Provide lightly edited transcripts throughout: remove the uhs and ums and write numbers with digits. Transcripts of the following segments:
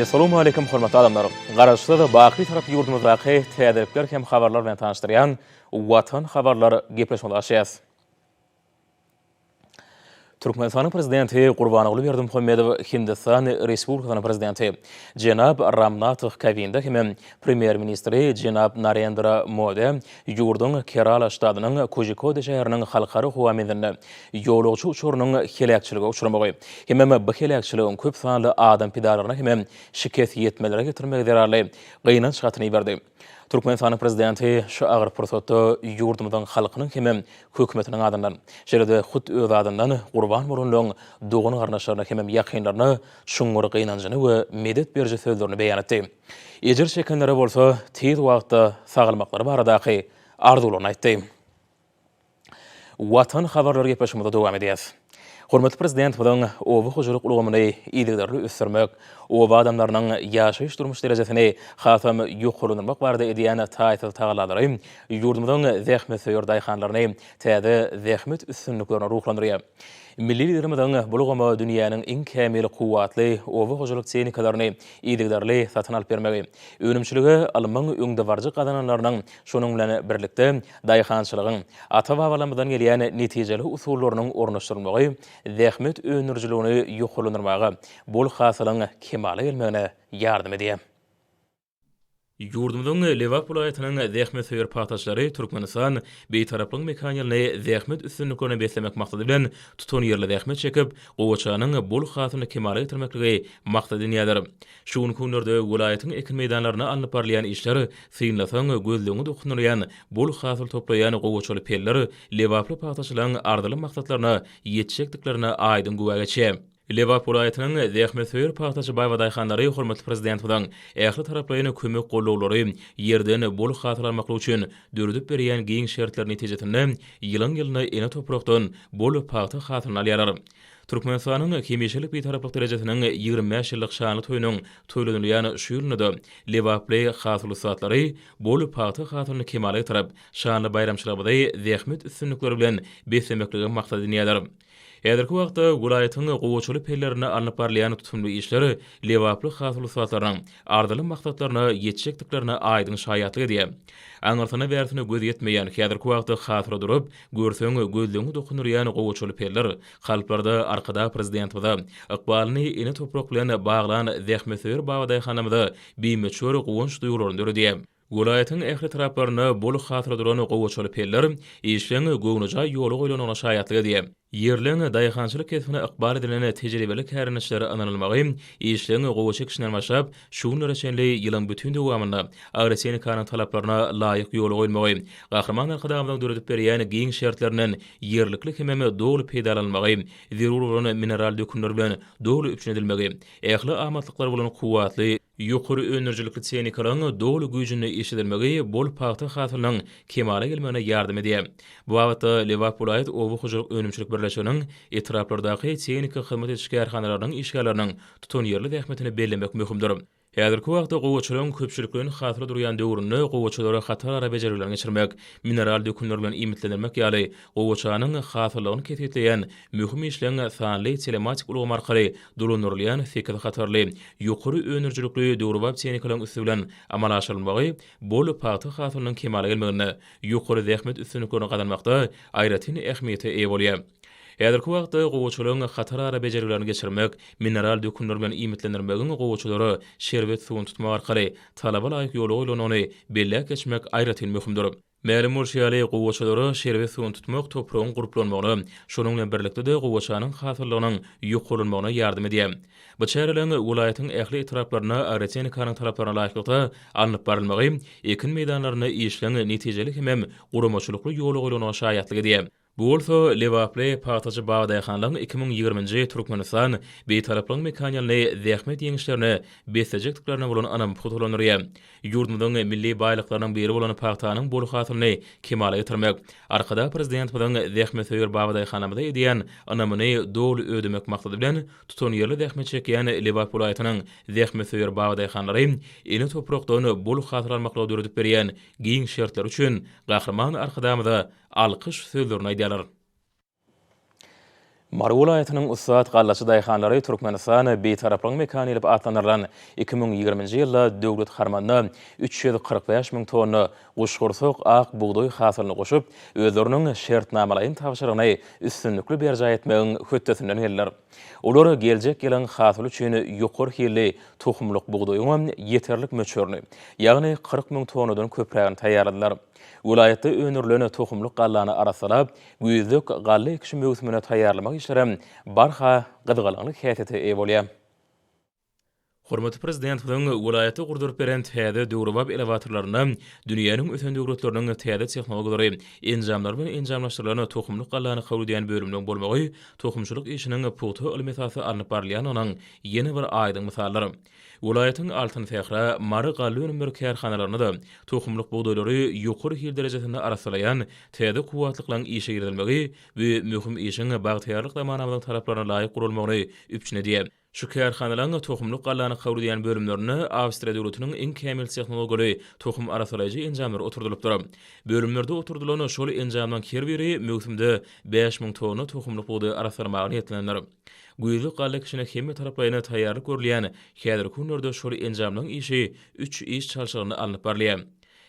Essalawmaleýkim hormatly adamlar! Garaşsyz, baky Bitarap ýurdumyzdaky täzelikler hem habarlar bilen tanyşdyrýan Watan habarlar gepleşigimizi açýas. Türkmenistanyň Prezidenti Gurbanguly Berdimuhamedow Hindistan Respublikasynyň Prezidenti jenap Ramnath Kowinda hemem Premýer-ministri jenap Narendra Modä ýurduň Kerala ştatynyň Kožikode şäheriniň halkara howa menzilinde ýolagçy uçarynyň heläkçilige uçramagy hemem bu heläkçiligiň köp sanly adam pidalaryna hemem şikes ýetmelere getirmegi zerarly gynanç hatyny iberdi. Türkmenistanyň Prezidenti şu agyr pursatda ýurdumyzyň halkynyň hemem hökümetiniň adyndan, şeýle-de hut öz adyndan gurban bolanlaryň dogan-garyndaşlaryna hemem ýakynlaryna çuňňur gynanjyny we medet beriji sözlerini beýan etdi. Ejir çekenlere bolsa tiz wagtda sagalmaklary baradaky arzuwlaryny aýtdy. Watan habarlary gepleşigimizi dowam edýäs. Hormatly Prezidentimiziň oba hojalyk ulgamyny yzygiderli ösdürmek, oba adamlarynyň ýaşaýyş-durmuş derejesini hasam ýokarlandyrmak barada edýän taýsyz tagallalary ýurdumyzyň zähmetsöýer daýhanlaryny täze zähmet üstünliklerine ruhlandyrýar. Milli Liderimiziň bu ulgama dünýäniň iň kämil kuwwatly oba hojalyk tehnikalaryny yzygiderli satyn alyp bermegi, önümçilige ylmyň öňdebaryjy gazananlarynyň, şonuň bilen birlikde, daýhançylygyň ata-babalarymyzdan gelýän netijeli usullarynyň ornaşdyrylmagy zähmet öndürijiligini ýokarlandyrmaga, bol hasylyň kemala gelmegine ýardam edýär. Ýurdumyzyň Lebap welaýatynyň zähmetsöýer pagtaçylary Türkmenistan Bitaraplygyň mekan ýylyny zähmet üstünliklerine beslemek maksady bilen tutanýerli zähmet çekip, gowaçanyň bol hasylyny kemala getirmekligi maksat edinýärler. Şu günki günlerde welaýatyň ekin meýdanlarynda alnyp barylýan işler synlasaň gözlegiňi dokundyrýan bol hasyl toplaýan gowaçaly peller lebaply pagtaçylaryň arzyly maksatlaryna ýetjekdiklerine aýdyň güwä geçýär. Lebap welaýatynyň zähmetsöýer pagtaçy babadaýhanlary hormatly Prezidentimiziň ähli taraplaýyn kömek-gollawlary, ýerden bol hasyl almaklyk üçin döredip berýän giň şertleri netijesinde ýylyň-ýylyna ene toprakdan bol pagta hasylyny alýarlar. Türkmenistanyň hemişelik Bitaraplyk derejesiniň 25 ýyllyk şanly toýunyň toýlanylýan şu ýylynda-da lebaply hasyl ussatlary bol pagta hasylyny kemala getirip, şanly baýramçylygymyzy zähmet üstünlikleri bilen beslemekligi maksat edinýärler. Häzirki wagtda welaýatyň gowaçaly pellerinde alnyp barylýan tutumly işler lebaply hasyl ussatlarynyň arzyly maksatlaryna ýetjekdiklerine aýdyň şaýatlyk edýär. Aňyrsyna-bärsine göz ýetmeýän, häzirki wagtda hasyla durup, görseň, gözlegiňi dokundyrýan gowaçaly peller kalplarda Arkadag Prezidentimize, ykbalyny ene toprak bilen baglan zähmetsöýer babadaýhanlarymyza bimöçber guwanç duýgularyny döredýär. Welaýatyň ähli etraplarynda bol hasyla duran gowaçaly peller işleň göwnejaý ýola goýlandygyna şaýatlyk edýär. Ýerleň daýhançylyk kesbine ykbal edilen tejribeli kärendeçilere ynanylmagy işleň gowaça ekişinden başlap, şu günlere çenli ýylyň bütin dowamynda agrotehnikanyň talaplaryna laýyk ýola goýulmagy, Gahryman Arkadagymyzyň döredip berýän giň şertlerinden ýerlikli hemem doly peýdalanylmagy, zerur bolan mineral dökünler bilen doly üpjün edilmegi, ähli amatlyklary bolan kuwwatly, Ýokary öndürijilikli tehnikalaryň doly güýjünde işledilmegi bol pagta hasylynyň kemala gelmegine ýardam edýär. Bu babatda Lebap welaýat oba hojalyk önümçilik birleşiginiň etraplardaky tehniki hyzmat ediş kärhanalarynyň işgärleriniň tutanýerli zähmetini bellemek möhümdir. Häzirki wagtda gowaçalaryň köpçülikleýin hasyla durýan döwründe gowaçalara hatarara bejergilerini geçirmek, mineral dökünler bilen iýmitlendirmek ýaly gowaçanyň hasyllygyny kesgitleýän möhüm işleň sanly telematik ulgam arkaly dolandyrylýan sekiz hatarly, ýokary öndürijilikli döwrebap tehnikalaryň üsti bilen amala aşyrylmagy bol pagta hasylynyň kemala gelmeginde, ýokary zähmet üstünliklerini gazanmakda aýratyn ähmiýete eýe bolýar. Häzirki wagtda gowaçalaryň hatarara bejergilerini geçirmek, mineral dökünler bilen iýmitlendirmegiň gowaçalara şerbet suwuny tutmak arkaly talaba laýyk ýola goýlandygyny belläp geçmek aýratyn möhümdir. Mälim bolşy ýaly, gowaçalara şerbet suwuny tutmak topragyň gurplanmagyna, şonuň bilen birlikde-de gowaçanyň hasyllygynyň ýokarlanmagyna ýardam edýär. Bu çäreleriň welaýatyň ähli etraplarynda agrotehnikanyň talaplaryna laýyklykda alnyp barylmagy ekin meýdanlarynda işleň netijeli hemem guramaçylykly ýola goýlandygyna şaýatlyk edýär. Bu bolsa lebaply pagtaçy babadaýhanlaryň 2020-nji Türkmenistan, Bitaraplygyň mekany ýylyny zähmet ýeňişlerine beslejekdiklerine bolan ynamy pugtalandyrýar. Ýurdumyzyň milli baýlyklarynyň biri bolan pagtanyň bol hasylyny kemala getirmek, Arkadag Prezidentimiziň zähmetsöýer babadaýhanlarymyza edýän ynamyny doly ödemek maksady bilen, tutanýerli zähmet çekýän Lebap welaýatynyň zähmetsöýer babadaýhanlary ene toprakdan bol hasyl almaklygy döredip berýän giň şertleri üçin Gahryman Arkadagymyza alkyş sözlerini aýdýarlar. Mary welaýatynyň ussat gallaçy daýhanlary Türkmenistan Bitaraplygyň mekany diýlip atlandyrylan 2020-nji ýylda döwlet harmanyna 345 müň tonna guşgursak ak bugdaý hasylyny goşup, özleriniň şertnamalaýyn tabşyrygyny üstünlikli berjaý etmegiň hötdesinden geldiler. Olar geljek ýylyň hasyly üçin ýokary hilli tohumlyk bugdaýyňam ýeterlik möçberini, ýagny 40 müň tonnadan köprägini taýýarladylar. Welaýatda öndürilen tohumlyk gallany arassalap, güýzlük galla ekişi möwsümine taýýarlamak işlerem barha gyzgalaňly häsiýete eýe bolýar. Hormatly Prezidentimiziň welaýatda gurduryp beren täze döwrebap elewatorlarynda dünýäniň ösen döwletleriniň täze tehnologiýalary, enjamlary bilen enjamlaşdyrylan tohumlyk gallany kabul edýän bölümleriň bolmagy tohumçylyk işiniň pugta ylmy esasda alnyp barylýandygynyň ýene bir aýdyň mysalydyr. Welaýatyň Altyn sähra, Mary galla önümleri kärhanalarynda-da tohumlyk bugdaýlary ýokary hil derejesinde arassalaýan täze kuwwatlyklaryň işe girizilmegi bu möhüm işiň bagtyýarlyk zamanamyzyň talaplaryna laýyk guralmagyny üpjün edýär. Şu kärhanalaryň tohumlyk gallany kabul edýän bölümlerinde Awstriýa döwletiniň iň kämil tehnologiýaly tohum arassalaýjy enjamlary oturdylypdyr. Bölümlerde oturdylan şol enjamlaryň her biri möwsümde 5000 tonna tohumlyk bugdaý arassalamaga niýetlenendir. Güýzlük galla ekişine hemmetaraplaýyn taýýarlyk görülýän häzirki günlerde şol enjamlaryň işi üç iş çalşygynda alnyp barylýar.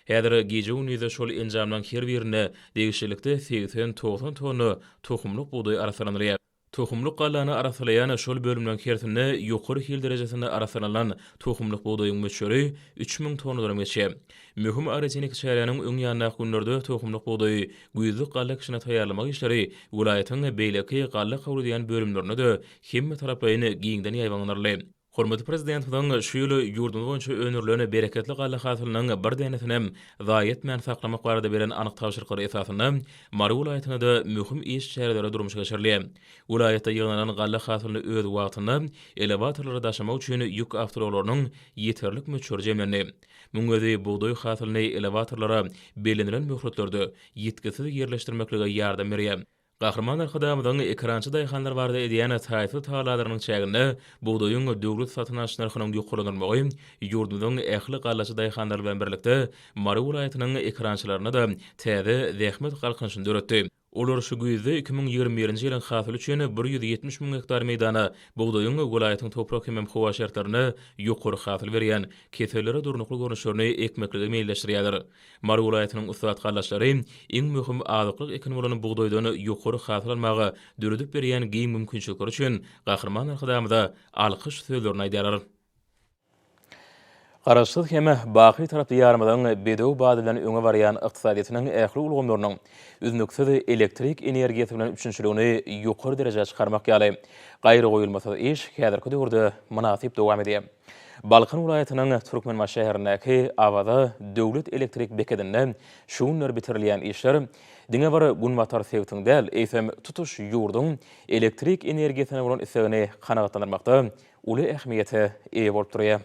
Häzir gije-gündizde şol enjamlaryň her birinde degişlilikde 80-90 tonna tohumlyk bugdaý arassalanylýar. Tohumlyk gallany arassalaýan şol bölümleriň hersinde ýokary hil derejesinde arassalanylan tohumlyk bugdaýyň möçberi 3000 tonnadanam geçýär. Möhüm agrotehniki çäräniň öň ýanyndaky günlerde tohumlyk bugdaýy güýzlük galla ekişine taýýarlamak işleri welaýatyň beýleki galla kabul edýän bölümlerinde-de hemmetaraplaýyn giňden ýaýbaňlandyryldy. Hormatly Prezidentimiziň şu ýyl ýurdumyz boýunça öndürilen bereketli galla hasylynyň bir dänesinem zaýa etmän saklamak barada beren anyk tabşyryklary esasynda Mary welaýatynda-da möhüm iş çäreleri durmuşa geçirilýär. Welaýatda ýygnalan galla hasylyny öz wagtynda elewatorlara daşamak üçin ýük awtoulaglarynyň ýeterlik möçberi jemlendi. Muň özi bugdaý hasylyny elewatorlara bellenilen möhletlerde ýitgisiz ýerleşdirmeklige ýardam berýär. Gahryman Arkadagymyzyň ekerançy daýhanlar barada edýän taýsyz tagallalarynyň çäginde bugdaýyň döwlet satyn alyş nyrhynyň ýokarlandyrylmagy ýurdumyzyň ähli gallaçy daýhanlary bilen birlikde Mary welaýatynyň ekerançylarynda-da täze zähmet galkynyşyny döretdi. Olar şu güýzde 2021-nji ýylyň hasyly üçin 170 müň gektar meýdana bugdaýyň welaýatyň toprak hemem howa şertlerinde ýokary hasyl berýän, kesellere durnukly görnüşlerini ekmekligi meýilleşdirýärler. Mary welaýatynyň ussat gallaçlary iň möhüm azyklyk ekin bolan bugdaýdan ýokary hasyl almaga döredip berýän giň mümkinçilikleri üçin Gahryman Arkadagymyza alkyş sözlerini aýdýarlar. Garaşsyz hem baky Bitarap Diýarymyzyň bedew bady bilen öňe barýan ykdysadyýetiniň ähli ulgamlarynyň üznüksiz elektrik energiýasy bilen üpjünçiligini ýokary derejä çykarmak ýaly gaýragoýulmasyz iş häzirki döwürde mynasyp dowam edýär. Balkan welaýatynyň Türkmenbaşy şäherindäki Awaza döwlet elektrik bekedinde şu günler bitirilýän işler diňe bir günbatar sebitiň däl, eýsem, tutuş ýurduň elektrik energiýasyna bolan islegini kanagatlandyrmakda uly ähmiýete eýe bolup durýar.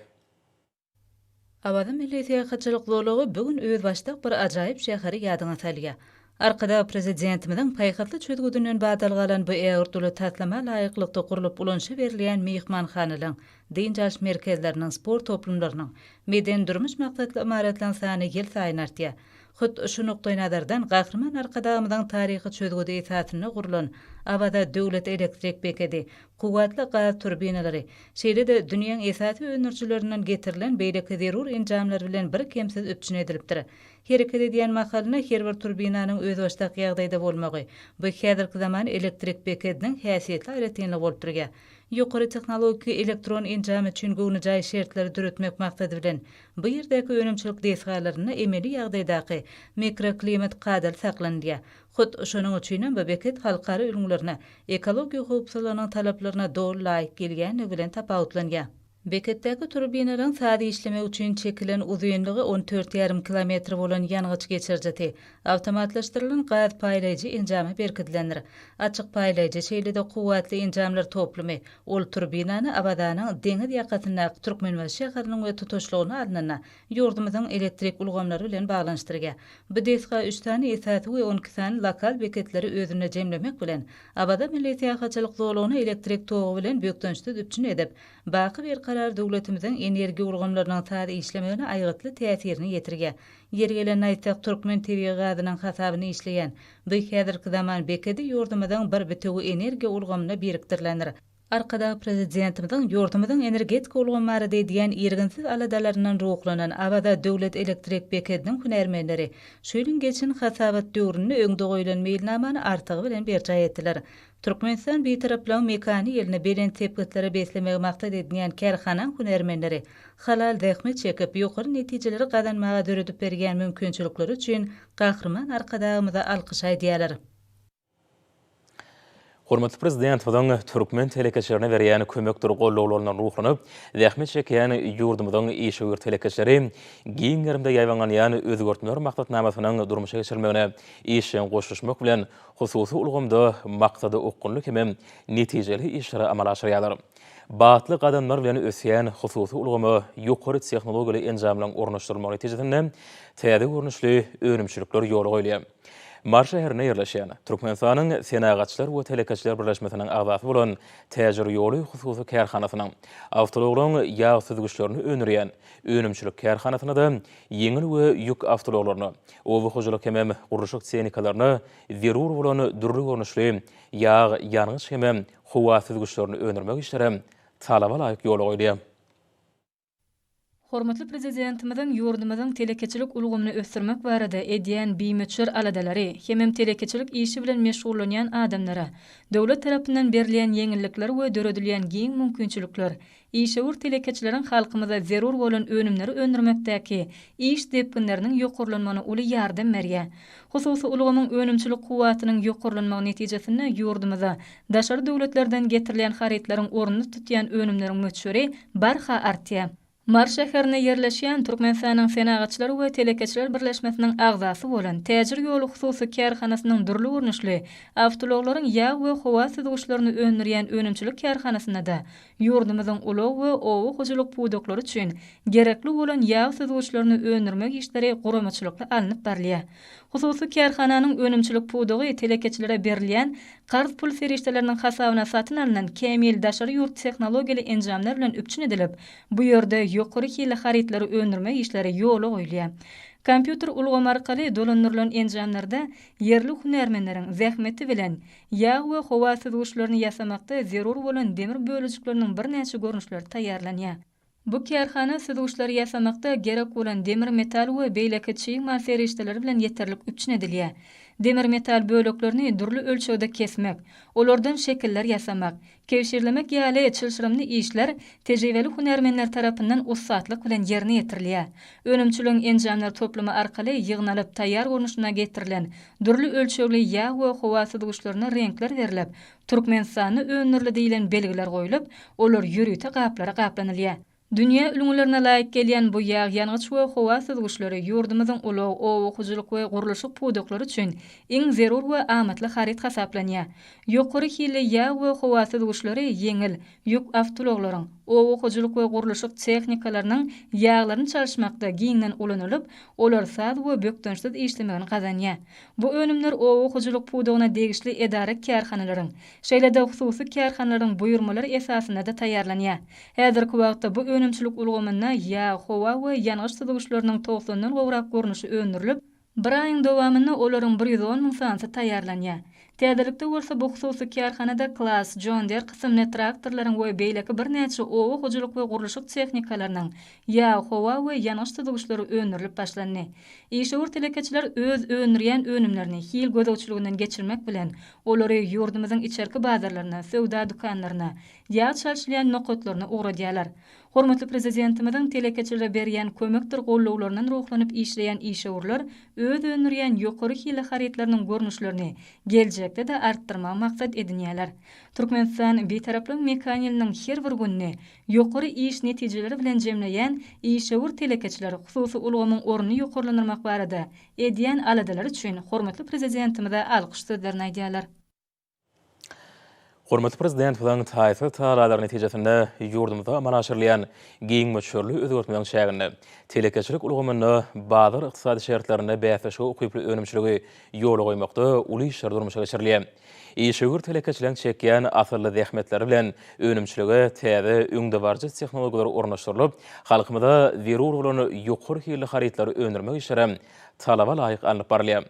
Awaza milli syýahatçylyk zolagy bu gün özbaşdak bir ajaýyp şäheri ýadyňa salýar. Arkadag Prezidentimiziň paýhasly çözgüdinden badalga alan bu ägirt uly taslama laýyklykda gurlup ulanyşa berilýän myhmanhanalaryň, dynç alyş merkezleriniň, sport toplumlarynyň, medeni-durmuş maksatly ymaratlaryň sany ýylsaýyn artýar. Hut şu nukdaýnazardan Gahryman Arkadagymyzyň taryhy çözgüdi esasynda gurlan Awaza döwlet elektrik bekedi kuwwatly gaz turbinalary, şeýle-de dünýäň esasy öndürijilerinden getirilen beýleki zerur enjamlar bilen birkemsiz üpjün edilipdir. Hereket edýän mahalynda her bir turbinanyň özbaşdak ýagdaýda bolmagy, bu häzirki zaman elektrik bekediniň häsiýetli aýratynlygy bolup durýar. Ýokary tehnologiki elektron enjam üçin göwnejaý şertleri döretmek maksady bilen, bu ýerdäki önümçilik desgalarynda emeli ýagdaýdaky mikroklimat kadaly saklanylýar. Hut şonuň üçinem bu beket halkara ülňülerine, ekologiýa howpsuzlygynyň talaplaryna doly laýyk gelýändigi bilen tapawutlanýar. Beketdäki turbinalaryň saz işlemegi üçin çekilen uzynlygy on dört ýarym kilometr bolan ýangyç geçirijisi, awtomatlaşdyrylan gaz paýlaýjy enjamy berkidilendir. Açyk paýlaýjy, şeýle-de kuwwatly enjamlar toplumy, ol turbinany Awazanyň deňiz ýakasyndaky Türkmenbaşy şäheriniň we tutuşlygyna alnanda ýurdumyzyň elektrik ulgamlary bilen baglanyşdyrýar. Bu desga üç sany esasy we 12 sany lokal beketleri özünde jemlemek bilen, Awaza milli syýahatçylyk zolagyny elektrik togy bilen bökdençsiz üpjün edip, baky berkarar. berkarar döwletimiziň energiýa ulgamlarynyň saz işlemegine aýgytly täsirini ýetirýär. Ýeri gelende aýtsak, türkmen tebigy gazynyň hasabyna işleýän bu häzirki zaman bekedi ýurdumyzyň bir bitewi energiýa ulgamyna birikdirilendir. Arkadag Prezidentimiziň ýurdumyzyň energetika ulgamy barada edýän irginsiz aladalaryndan ruhlanan Awaza döwlet elektrik bekediniň hünärmenleri şu ýylyň geçen hasabat döwründe öňde goýlan meýilnamany artygy bilen berjaý etdiler. Türkmenistan Bitaraplygyň mekany ýylyny belent sepgitlere beslemegi maksat edinýän kärhanaň hünärmenleri halal zähmet çekip, ýokary netijeleri gazanmaga döredip berýän mümkinçilikleri üçin Gahryman Arkadagymyza alkyş aýdýarlar. Hormatly Prezidentimiziň türkmen telekeçilerine berýän kömekdir gollawlaryndan ruhlanyp, zähmet çekýän ýurdumyzyň işewür telekeçileri giň gerimde ýaýbaňlanýan özgertmeler maksatnamasynyň durmuşa geçirilmegine işjeň goşulyşmak bilen, hususy ulgamda maksada okgunly hemem netijeli işleri amala aşyrýarlar. Batly gadamlar bilen ösýän hususy ulgama ýokary tehnologiýaly enjamlaryň ornaşdyrylmagy netijesinde täze görnüşli önümçilikler ýola goýulýar. Mary şäherinde ýerleşýän Türkmenistanyň Senagatçylar we telekeçiler birleşmesiniň agzasy bolan Täjir ýoly hususy kärhanasynyň awtoulaglaryň ýag süzgüçlerini öndürýän önümçilik kärhanasynda-da ýeňil we ýük awtoulaglaryna, oba hojalyk hemem gurluşyk tehnikalaryna zerur bolan dürli görnüşli ýag, ýangyç hemem howa süzgüçlerini öndürmek işleri talaba laýyk ýola goýulýar. Hormatly Prezidentimiziň ýurdumyzyň telekeçilik ulgamyny ösdürmek barada edýän bimöçber aladalary hemem telekeçilik işi bilen meşgullanýan adamlara döwlet tarapyndan berilýän ýeňillikler we döredilýän giň mümkinçilikler işewür telekeçileriň halkymyza zerur bolan önümleri öndürmekdäki iş depginleriniň ýokarlanmagyna uly ýardam berýär. Hususy ulgamyň önümçilik kuwwatynyň ýokarlanmagy netijesinde ýurdumyza daşary döwletlerden getirilýän harytlaryň ornuny tutýan önümleriň möçberi barha artýar. Mary şäherinde ýerleşýän Türkmenistanyň Senagatçylar we telekeçiler birleşmesiniň agzasy bolan Täjir ýoly hususy kärhanasynyň dürli görnüşli awtoulaglaryň ýag we howa süzgüçlerini öndürýän önümçilik kärhanasynda-da ýurdumyzyň ulag we oba hojalyk pudaklary üçin gerekli bolan ýag süzgüçlerini öndürmek işleri guramaçylykly alnyp barylýar. Hususy kärhananyň önümçilik pudagy telekeçilere berilýän karz pul serişdeleriniň hasabyna satyn alnan kämil daşary ýurt tehnologiýaly enjamlar bilen üpjün edilip, bu ýerde ýokary hilli harytlary öndürmek işleri ýola goýulýar. Kompýuter ulgamy arkaly dolandyrylan enjamlarda ýerli hünärmenleriň zähmeti bilen ýag we howa süzgüçlerini ýasamakda zerur bolan demir bölejikleriniň birnäçe görnüşleri taýýarlanýar. Bu kärhana süzgüçleri ýasamakda gerek bolan demir metal we beýleki çig mal serişdeleri bilen ýeterlik üpjün edilýär. Demir metal böleklerini dürli ölçegde kesmek, olardan şekiller ýasamak, kebşirlemek ýaly çylşyrymly işler tejribeli hünärmenler tarapyndan ussatlyk bilen ýerine ýetirilýär. Önümçiligiň enjamlar toplumy arkaly ýygnalyp taýýar görnüşine getirilen dürli ölçegli ýag we howa süzgüçlerine reňkler berlip, Türkmenistanda öndürildi diýlen belgiler goýlup, olar ýörite gaplara gaplanylýar. Dünýä ülňülerine laýyk gelýän bu ýag, ýangyç we howa süzgüçleri ýurdumyzyň ulag, oba hojalyk we gurluşyk pudaklary üçin iň zerur we amatly haryt hasaplanýar. Ýokary hilli ýag we howa süzgüçleri ýeňil, ýük awtoulaglaryň, oba hojalyk we gurluşyk tehnikalarynyň ýaglaryny çalyşmakda giňden ulanylyp, olar saz we bökdençsiz işlemegini gazanýar. Bu önümler oba hojalyk pudagyna degişli edara-kärhanalaryň, şeýle-de hususy kärhanalaryň buýurmalary esasynda-da taýýarlanýar. Häzirki wagtda bu önümçilik ulgamynda ýag, howa we ýangyç süzgüçleriniň togsandan gowrak görnüşi öndürilip, bir aýyň dowamynda olaryň 110 müň sanysy taýýarlanýar. Täzelikde bolsa bu hususy kärhanada Claas, John Deere kysymly traktorlaryň we beýleki birnäçe oba hojalyk we gurluşyk tehnikalarynyň ýag, howa we ýangyç süzgüçleri öndürilip başlandy. Işewür telekeçiler öz öndürýän önümlerini hil gözegçiliginden geçirmek bilen, olary ýurdumyzyň içerki bazarlaryna, söwda dükanlaryna, ýag çalşylýan nokatlaryna ugradýarlar. Hormatly Prezidentimiziň telekeçilere berýän kömekdir gollawlaryndan ruhlanyp işleýän işewürler öz öndürýän ýokary hilli harytlarynyň görnüşlerini geljekde-de artdyrmagy maksat edinýärler. Türkmenistan Bitaraplygyň mekan ýylynyň her bir gününi ýokary iş netijeleri bilen jemleýän işewür telekeçiler hususy ulgamyň ornuny ýokarlandyrmak barada edýän aladalary üçin hormatly Prezidentimize alkyş sözlerini aýdýarlar. Hormatly Prezidentimiziň taýsyz tagallalary netijesinde ýurdumyzda amala aşyrylýan giň möçberli özgertmeleriň çäginde telekeçilik ulgamynda bazar ykdysady şertlerinde bäsleşige ukyply önümçiligi ýola goýmakda uly işler durmuşa geçirilýär. Işewür telekeçileriň çekýän asylly zähmetleri bilen önümçilige täze öňdebaryjy tehnologiýalar ornaşdyrylyp, halkymyza zerur bolan ýokary hilli harytlary öndürmek işleri talaba laýyk alnyp barylýar.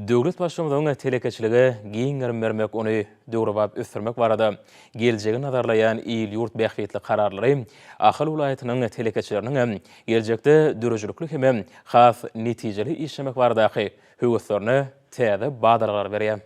Döwlet Baştutanymyzyň telekeçilige giň gerim bermek, ony döwrebap ösdürmek barada geljegi nazarlaýan il-ýurt bähbitli kararlary Ahal welaýatynyň telekeçileriniň hem geljekde döredijilikli hemem has netijeli işlemek baradaky höweslerine täze badalgalar berýär.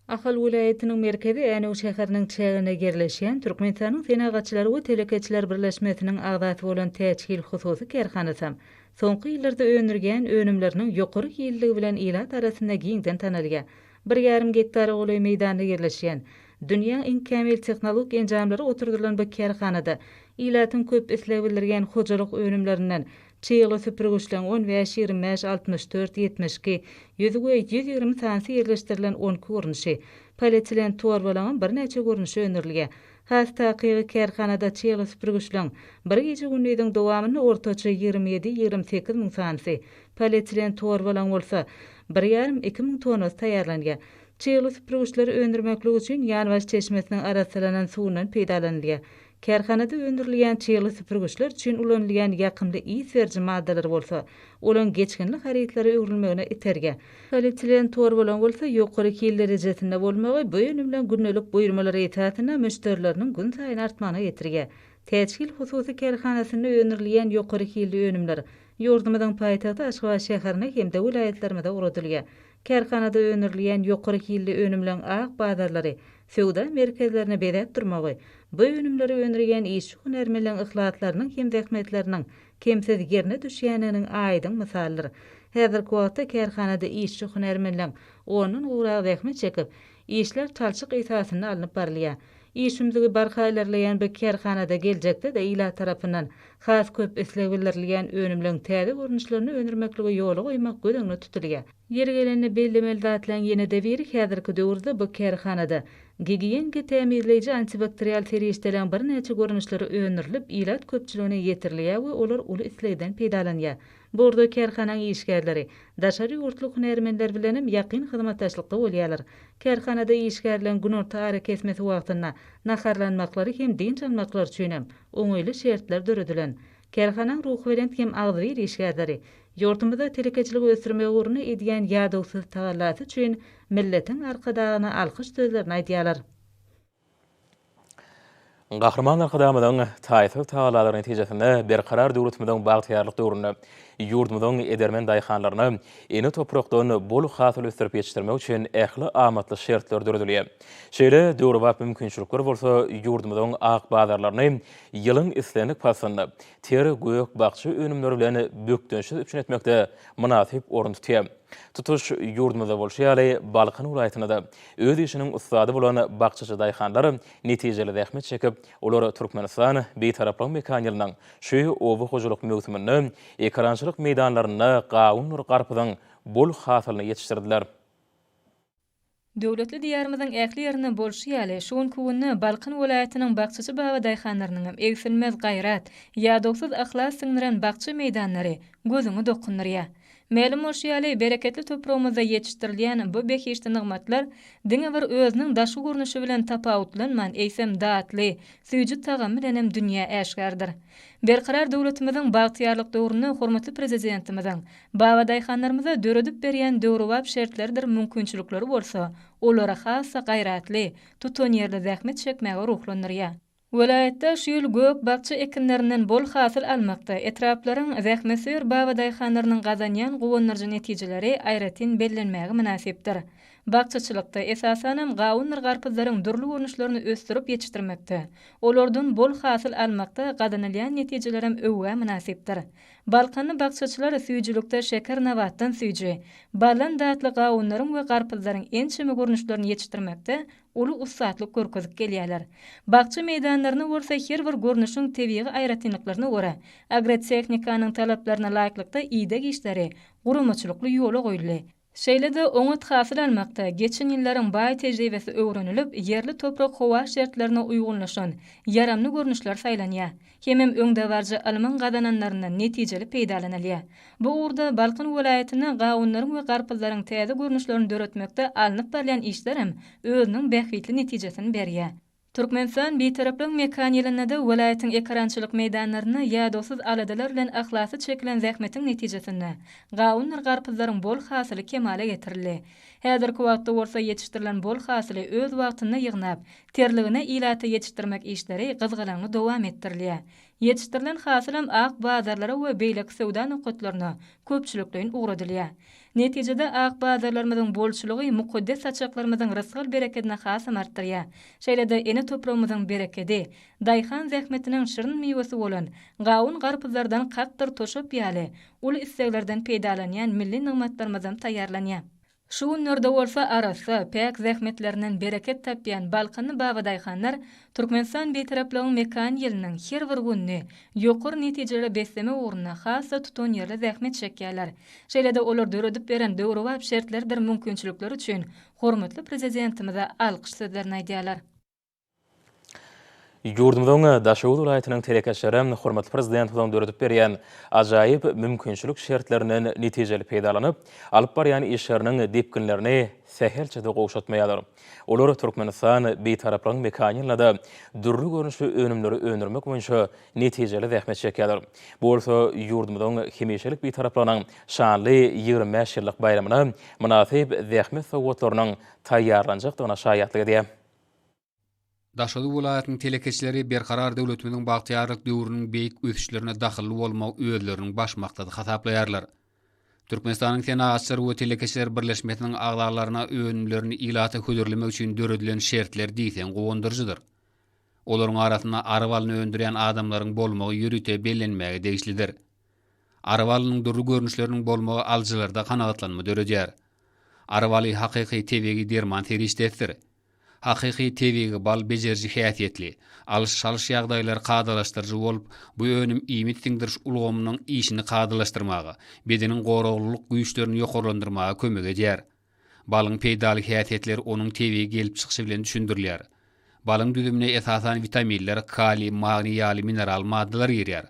Ahal welaýatynyň merkezi Änew şäheriniň çäginde ýerleşýän Türkmenistanyň Senagatçylar we telekeçiler birleşmesiniň agzasy bolan Täç hil hususy kärhanasam soňky ýyllarda öndürýän önümleriniň ýokary hilliligi bilen ilat arasynda giňden tanalýar. Bir ýarym gektara golaý meýdanda ýerleşýän, dünýäň iň kämil tehnologik enjamlary oturdylan bu kärhanada ilatyň köp isleg bildirýän hojalyk önümlerinden Çygly süpürgiçleň on bäş, 25, 64, 72, 100 we 120 sanysy ýerleşdirilen on iki görnüşi, polietilen torbalaňam birnäçe görnüşi öndürilýär. Has takygy, kärhanada çygly süpürgiçleň bir gije-gündiziň dowamynda ortaça 27, 28 müň sanysy, polietilen torbalaň bolsa, bir ýarym, iki müň tonnasy taýýarlanýar. Çygly süpürgiçleri öndürmeklik üçin Ýanbaş çeşmesiniň arassalanan suwundan peýdalanylýar. Kärhanada öndürilýän çygly süpürgiçler üçin ulanylýan ýakymly ys beriji maddalar bolsa, olaň geçginli harytlara öwrülmegine itergi. Polietilen torbalaryň bolsa ýokary hil derejesinde bolmagy bu önümleň gündelik buýurmalar esasynda müşderileriniň günsaýyn artmagyna getirýär. Täç hil hususy kärhanasynda öndürilýän ýokary hilli önümler ýurdumyzyň paýtagty Aşgabat şäherine hem-de welaýatlarymyza ugradylýar. Kärhanada öndürilýän ýokary hilli önümleň ak bazarlary, söwda merkezlerini bezäp durmagy, bu önümleri öndürýän işçi-hünärmenleň yhlaslarynyň hem zähmetleriniň kemsiz ýerine düşýändiginiň aýdyň mysalydyr. Häzirki wagtda kärhanada işçi-hünärmenleň ondan gowragy zähmet çekip, işler talçyk esasynda alnyp barylýar. Iş ümzügi barha ilerleýän bu kärhanada geljekde-de ilat tarapyndan has köp isleg bildirilýän önümleň täze görnüşlerini öndürmekligi ýola goýmak göz öňünde tutulýar. Ýeri gelende bellemeli zatlaryň ýene-de biri häzirki döwürde bu kärhanada gigiýeniki tämizleýji antibakterial serişdeleriň birnäçe görnüşleri öndürilip ilat köpçüligine ýetirilýär we olar uly islegden peýdalanýar. Bu ugurda kärhanaň işgärleri daşary ýurtly hünärmenler bilenem ýakyn hyzmatdaşlykda bolýarlar. Kärhanada işgärleň günorta arakesmesi wagtynda naharlanmaklary hem dynç almaklary üçinem oňaýly şertler döredilen. Kärhanaň ruhubelent hem agzybir işgärleri ýurdumyzda telekeçiligi ösdürmek ugrunda edýän ýadawsyz tagallasy üçin milletiň Arkadagyna alkyş sözlerini aýdýarlar. Gahryman Arkadagymyzyň taýsyz tagallalary netijesinde Berkarar döwletimiziň bagtyýarlyk döwründe ýurdumyzyň edermen daýhanlaryna ene toprakdan bol hasyl ösdürip ýetişdirmek üçin ähli amatly şertler döredilýär. Şeýle döwrebap mümkinçilikler bolsa ýurdumyzyň ak bazarlaryny ýylyň islendik paslynda ter gök-bakja önümleri bilen bökdençsiz üpjün etmekde mynasyp orun tutýar. Tutuş ýurdumyzda bolşy ýaly, Balkan welaýatynda-da öz işiniň ussady bolan bakjaçy daýhanlar netijeli zähmet çekip, olar Türkmenistan, Bitaraplygyň mekany ýylynyň şu oba hojalyk möwsüminde ekerançylyk meýdanlarynda gawundyr garpyzyň bol hasylyny ýetişdirdiler. Döwletli Diýarymyzyň ähli ýerinde bolşy ýaly, şu günki günde Balkan welaýatynyň bakjaçy babadaýhanlarynyňam egsilmez gaýrat, ýadawsyz yhlas siňdiren bakja meýdanlary gözüňi dokundyrýar. Mälim bolşy ýaly, bereketli topragymyzda ýetişdirilýän bu behişdi nygmatlar diňe bir özüniň daşky görnüşi bilen tapawutlanman, eýsem, datly, süýji tagamy bilenem dünýä äşgärdir. Berkarar döwletimiziň bagtyýarlyk döwründe hormatly Prezidentimiziň Babadaýhanlarymyza döredip berýän döwrebap şertleridir mümkinçilikleri bolsa, olary has-da gaýratly, tutanýerli zähmet çekmäge ruhlandyrýar. Welaýatda şu ýyl gök-bakja ekinlerinden bol hasyl almakda etraplaryň zähmetsöýer babadaýhanlarynyň gazanýan guwandyryjy netijeleri aýratyn bellenmäge mynasypdyr. Bakjaçylykda, esasanam, gawundyr garpyzlaryň dürli görnüşlerini ösdürip ýetişdirmekde, olardan bol hasyl almakda gazanylýan netijelerem öwgä mynasypdyr. Balkanly bakjaçylar süýjülikde şeker nabatdan süýji, baldan datly gawunlaryň we garpyzlaryň ençeme görnüşlerini ýetişdirmekde uly ussatlyk görkezip gelýärler. Bakja meýdanlaryny bolsa her bir görnüşiň tebigy aýratynlyklaryna görä, agrotehnikanyň talaplaryna laýyklykda ideg işleri guramaçylykly ýola goýuldy. Şeýle-de oňat hasyl almakda geçen ýyllaryň baý tejribesi öwrenilip, ýerli toprak-howa şertlerine uýgunlaşan, ýaramly görnüşler saýlanýar. Hemem öňdebaryjy ylmyň gazananlaryndan netijeli peýdalanylýar. Bu ugurda Balkan welaýatynda gawunlaryň we garpyzlaryň täze görnüşlerini döretmekde alnyp barylýan işlerem özüniň bähbitli netijesini berýär. Türkmenistan Bitaraplygyň mekan ýylynda-da welaýatyň ekerançylyk meýdanlarynda ýadawsyz aladalar bilen yhlasly çekilen zähmetiň netijesinde gawundyr garpyzlaryň bol hasyly kemala getirildi. Häzirki wagtda bolsa ýetişdirilen bol hasyly öz wagtynda ýygnap, terligine ilata ýetişdirmek işleri gyzgalaňly dowam etdirilýär. Ýetişdirilen hasylam ak bazarlara we beýleki söwda nokatlaryna köpçülikleýin ugradylýar. Netijede, ak bazarlarymyzyň bolçulygy mukaddes saçaklarymyzyň rysgal-berekedini hasam artdyrýar. Şeýle-de ene topragymyzyň berekedi, daýhan zähmetiniň şirin miwesi bolan gawun-garpyzlardan kakdyr toşap ýaly uly isleglerden peýdalanýan milli nygmatlarymyzam taýýarlanýar. Şu günlerde bolsa arassa, päk zähmetlerinden bereket tapýan balkanly babadaýhanlar Türkmenistan Bitaraplygyň mekan ýylynyň her bir gününi ýokary netijelere beslemek ugrunda has-da tutanýerli zähmet çekýärler. Şeýle-de olar döredip beren döwrebap şertlerdir mümkinçilikler üçin hormatly Prezidentimize alkyş sözlerini aýdýarlar. Ýurdumyzyň Daşoguz welaýatynyň telekeçileri hormatly Prezidentimiziň döredip berýän ajaýyp mümkinçilik şertlerinden netijeli peýdalanyp, alyp barýan işleriniň depginlerini sähelçe-de gowşatmaýarlar. Olar Türkmenistan Bitaraplygyň mekany ýylynda-da dürli görnüşli önümleri öndürmek boýunça netijeli zähmet çekýärler. Bu bolsa ýurdumyzyň hemişelik Bitaraplygynyň şanly 25 ýyllyk baýramyna mynasyp zähmet sowgatlarynyň taýýarlanjakdygyna şaýatlyk edýär. Daşoguz welaýatynyň telekeçileri Berkarar döwletimiziň bagtyýarlyk döwrüniň beýik ösüşlerine dahylly bolmagy özleriniň baş maksady hasaplaýarlar. Türkmenistanyň Senagatçylar we telekeçiler birleşmesiniň agzalaryna önümlerini ilata hödürlemek üçin döredilen şertler diýseň guwandyryjydyr. Olaryň arasynda ary balyny öndürýän adamlaryň bolmagy ýörite bellenmäge degişlidir. Ary balynyň dürli görnüşleriniň bolmagy alyjylarda kanagatlanma döredýär. Ary baly hakyky tebigy derman serişdesidir. Hakyky tebigy bal bejeriji häsiýetli, alyş-çalyş ýagdaýlary kadalaşdyryjy bolup, bu önüm iýmit siňdiriş ulgamynyň işini kadalaşdyrmaga, bedeniň goraglylyk güýçlerini ýokarlandyrmaga kömek edýär. Balyň peýdaly häsiýetleri onuň tebigy gelip çykyşy bilen düşündirilýär. Balyň düzümine esasan witaminler, kaliý, magniý ýaly mineral maddalar girýär.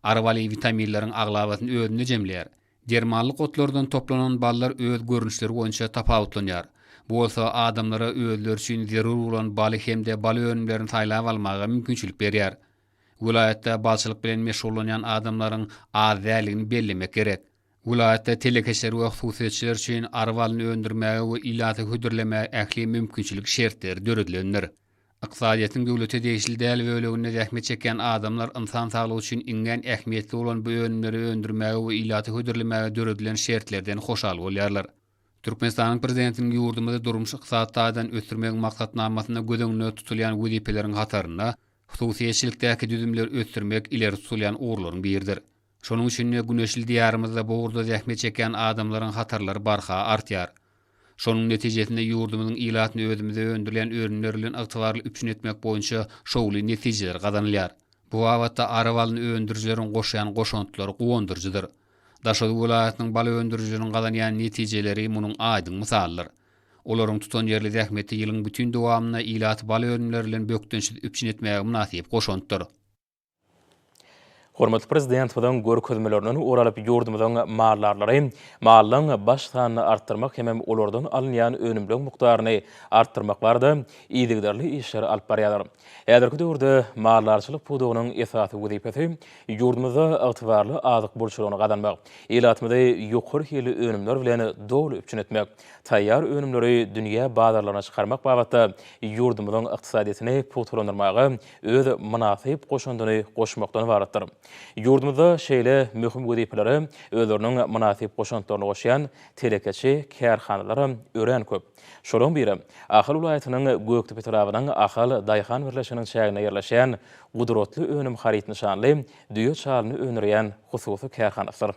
Ary baly witaminleriň aglabasyny özünde jemleýär. Dermanlyk otlardan toplanan ballar öz görnüşleri boýunça tapawutlanýar. Bu bolsa adamlara özleri üçin zerur bolan baly hem-de bal önümlerini saýlap almaga mümkinçilik berýär. Welaýatda balçylyk bilen meşgullanýan adamlaryň az däldigini bellemek gerek. Welaýatda telekeçiler we hususyýetçiler üçin ary balyny öndürmäge we ilata hödürlemäge ähli mümkinçilik şertleri döredilendir. Ykdysadyýetiň döwlete degişli däl böleginde zähmet çekýän adamlar ynsan saglygy üçin iňňän ähmiýetli bolan bu önümleri öndürmäge we ilata hödürlemäge döredilen şertlerden hoşal bolýarlar. Türkmenistanyň Prezidentiniň ýurdumyzy durmuş-ykdysady taýdan ösdürmegiň maksatnamasynda göz öňünde tutulýan wezipeleriň hatarynda hususyýetçilikdäki düzümleri ösdürmek ileri tutulýan ugurlaryň biridir. Şonuň üçin-de güneşli Diýarymyzda bu ugurda zähmet çekýän adamlaryň hatarlary barha artýar. Şonuň netijesinde ýurdumyzyň ilatyny özümizde öndürilýän önümler bilen ygtybarly üpjün etmek boýunça şowly netijeler gazanylýar. Bu babatda ary balyny öndürijileriň goşýan goşantlary guwandyryjydyr. Daşoguz welaýatynyň bal öndürijileriniň gazanýan netijeleri munuň aýdyň mysalydyr. Olaryň tutanýerli zähmeti ýylyň bütin dowamynda ilaty bal önümleri bilen bökdençsiz üpjün etmäge mynasyp goşantdyr. Hormatly Prezidentimiziň görkezmelerinden ugur alyp, ýurdumyzyň maldarlary mallaryň baş sanyny artdyrmak hemem olardan alynýan önümleň mukdaryny artdyrmak barada yzygiderli işleri alyp barýarlar. Häzirki döwürde maldarçylyk pudagynyň esasy wezipesi ýurdumyzda ygtybarly azyk bolçulygyny gazanmak, ilatymyzy ýokary hilli önümler bilen doly üpjün etmek, taýýar önümleri dünýä bazarlaryna çykarmak babatda ýurdumyzyň ykdysadyýetini pugtalandyrmaga öz mynasyp goşandyny goşmakdan ybaratdyr. Ýurdumyzda şeýle möhüm wezipelere özleriniň mynasyp goşantlaryny goşýan telekeçi kärhanalaram örän köp. Şolaryň biri, Ahal welaýatynyň Gökdepe etrabynyň Ahal daýhan birleşiginiň çäginde ýerleşýän Gudratly önüm haryt nyşanly düýe çalyny öndürýän hususy kärhanasydyr.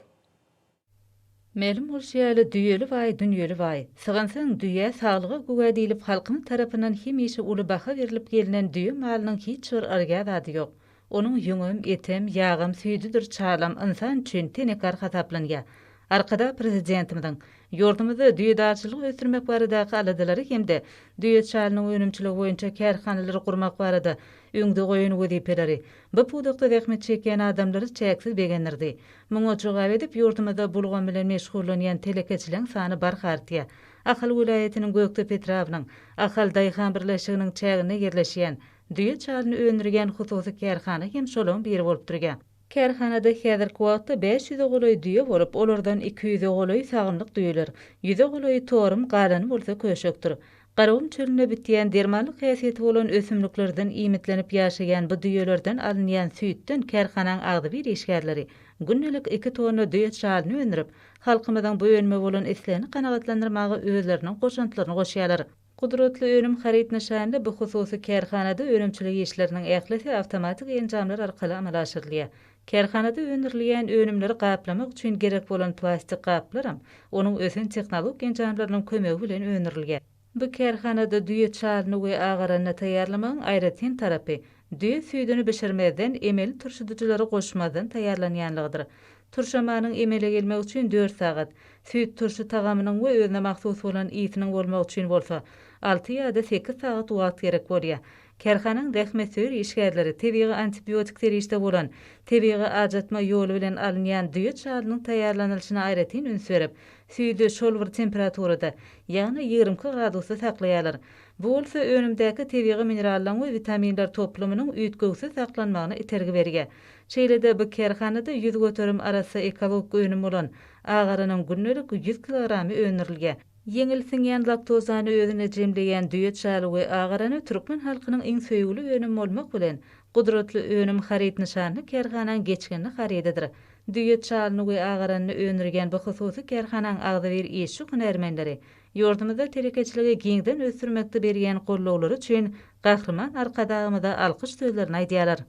Mälim bolşy ýaly, Düýeli baý, dünýeli baý. Sygynsaň, düýä, saglyga güwä diýlip halkymyz tarapyndan hemişe uly baha berlip gelnen düýe malynyň hiç bir yrgä zady ýok. Onuň ýüňem, etem, ýagam, süýdüdir çalam ynsan üçin tenekar hasaplanýar. Arkadag Prezidentimiziň ýurdumyzda düýedarçylygy ösdürmek baradaky aladalary hem-de düýe çalynyň önümçiligi boýunça kärhanalary gurmak barada öňde goýan wezipeleri bu pudakda zähmet çekýän adamlary çäksiz begendirdi. Muňa jogap edip, ýurdumyzda bu ulgam bilen meşgullanýan telekeçileriň sany barha artýar. Ahal welaýatynyň Gökdepe etrabynyň Ahal daýhan birleşiginiň çäginde ýerleşýän düýe çalyny öndürýän hususy kärhana hem şolaryň biri bolup durýar. Kärhanada häzirki wagtda bäş ýüze golaý düýe bolup, olardan iki ýüze golaýy sagymlyk düýeler, ýüze golaýy torum, galany bolsa köşekdir. Garagum çölünde bitýän, dermanlyk häsiýeti bolan ösümliklerden iýmitlenip ýaşaýan bu düýelerden alynýan süýtden kärhanaň agzybir işgärleri gündelik iki tonna düýe çalyny öndürip, halkymyzyň bu önüme bolan islegini kanagatlandyrmaga özleriniň goşantlaryny goşýarlar. Gudratly önüm haryt nyşanly bu hususy kärhanada önümçilik işleriniň ählisi awtomatik enjamlar arkaly amala aşyrylýar. Kärhanada öndürilýän önümleri gaplamak üçin gerek bolan plastik gaplaram onuň ösen tehnologik enjamlarynyň kömegi bilen öndürilýär. Bu kärhanada düýe çalyny we agaranyny taýýarlamagyň aýratyn tarapy, düýe süýdüni bişirmezden, emeli turşudyjylary goşmazdan taýýarlanýanlygydyr. Turşamanyň emele gelmegi üçin dört sagat, süýt turşy tagamynyň we özüne mahsus bolan ysynyň bolmagy üçin bolsa, alty ýa-da sekiz sagat wagt gerek bolýar. Kärhanaň zähmetsöýer işgärleri tebigy antibiotik serişde bolan, tebigy ajatma ýoly bilen alynýan düýe çalynyň taýýarlanylyşyna aýratyn üns berip, süýdi şol bir temperaturada, ýagny 22 gradusda saklaýarlar. Bu bolsa önümdäki tebigy minerallaryň we witaminler toplumynyň üýtgewsiz saklanmagyna itergi berýär. Şeýle-de bu kärhanada 100% arassa ekologik önüm bolan agaranyň gündelik 100 kilogramy öndürilýär. Ýeňil siňýän laktozany özünde jemleýän düýe çaly we agarany türkmen halkynyň iň söýgüli önümi bolmak bilen, Gudratly önüm haryt nyşanly kärhanaň geçginli harydydyr. Düýe çalyny we agaranyny öndürýän bu hususy kärhanaň agzybir işçi-hünärmenleri ýurdumyzda telekeçiligi giňden ösdürmekde berýän gollawlary üçin Gahryman Arkadagymyza alkyş sözlerini aýdýarlar.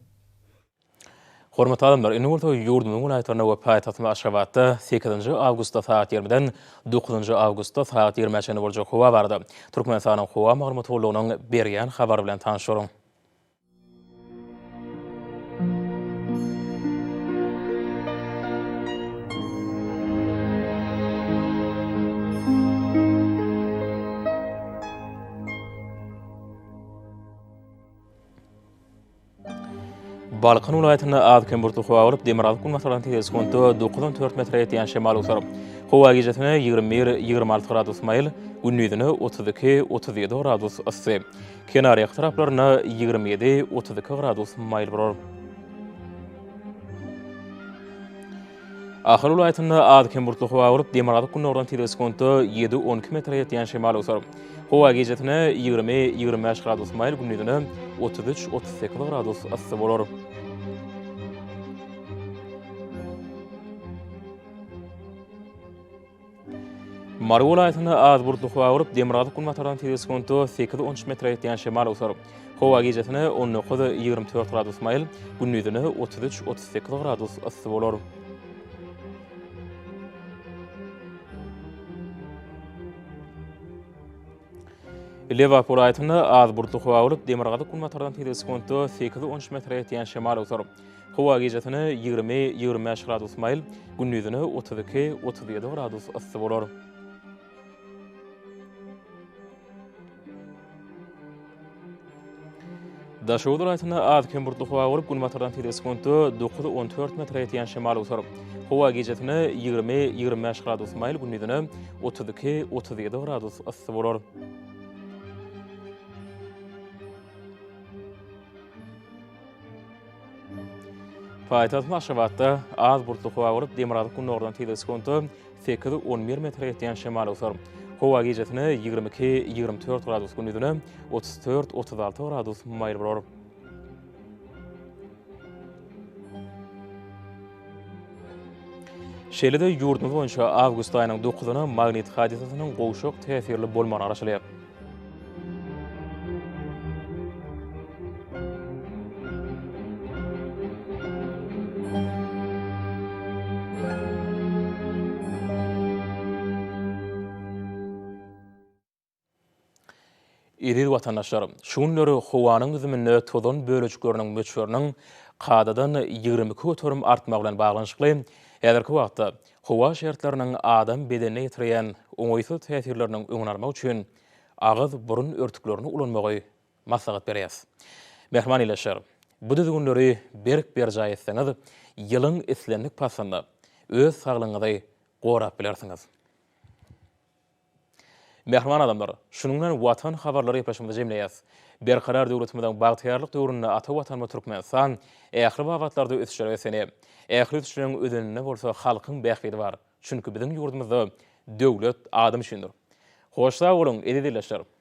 Hormatly adamlar, indi bolsa ýurdumyzyň welaýatlarynda we paýtagtymyz Aşgabatda sekizinji awgustda sagat ýigrimiden dokuzynjy awgustda sagat ýigrimä çenli boljak howa barada Türkmenistanyň Howa maglumat gullugynyň berýän habary bilen tanyş boluň. Balkan welaýatynda az-kem bulutly howa bolup, demirgazyk-günbatardan tegelek sekuntda dokuzdan dört metre ýetýän şemal öwser. Howa gijesine 21, 26 gradus maýyl, gündizine 32, 37 gradus yssy. Kenarýaka taraplarynda 27, 32 gradus maýyl bolar. Ahal welaýatynda az-kem bulutly howa bolup, demirgazyk-gündogardan tizligi sekuntda ýedi, 12 metre ýetýän şemal öwser. Howa gijesine 20, 25 gradus maýyl, gündizine 33, 38 gradus yssy bolar. Mary welaýatynda az bulutly howa bolup, demirgazyk-günbatardan tizligi sekuntda sekiz, on üç metre ýetýän şemal öwser. Howa gijesine 19, 24 gradus maýyl, gündizine 33, 38 gradus yssy bolar. Lebap welaýatynda az bulutly howa bolup, demirgazyk-günbatardan tizligi sekuntda sekiz, on üç metre ýetýän şemal öwser. Howa gijesine 20, 25 gradus maýyl, gündizine 32, 37 gradus yssy bolar. Daşoguz welaýatynda az-kem bulutly howa bolup, günbatardan tizligi sekuntda dokuz, on dört metre ýetýän şemal öwser. Howa gijesine 20, 25 gradus maýyl, gündizine 32, 37 gradus yssy bolar. Paýtagtymyz Aşgabatda az bulutly howa bolup, demirgazyk-gündogardan tizligi sekuntda sekiz, on bir metre ýetýän şemal öwser. Howa gijesine 22, 24 gradus, gündizine 34, 36 gradus maýyl bolar. Şeýle-de ýurdumyz boýunça awgust aýynyň dokuzyna magnit hadysasynyň gowşak täsirli bolmagyna garaşylýar. Eziz watandaşlar, şu günler howanyň düzüminde tozan bölejikleriniň möçberiniň kadadan 22% artmagy bilen baglanyşykly, Häzirki wagtda howa şertleriniň adam bedenine ýetirýän oňaýsyz täsirleriniň öňüni almak üçin agyz-burun örtüklerini ulanmagy maslahat berýäris. Mähriban ildeşler, bu düzgünleri berk berjaý etseňiz, ýylyň islendik paslynda öz saglygyňyzy gorap bilersiňiz. Mähriban adamlar, şunuň bilen Watan habarlary gepleşigimizi jemleýäris. Berkarar döwletimiziň bagtyýarlyk döwründe ata Watanymyz Türkmenistan ähli babatlarda ösüşlere beslenýär. Ähli ösüşleriň özeninde bolsa halkyň bähbidi bar. Çünki biziň ýurdumyzda döwlet adam üçindir. Hoş sag boluň, eziz ildeşler!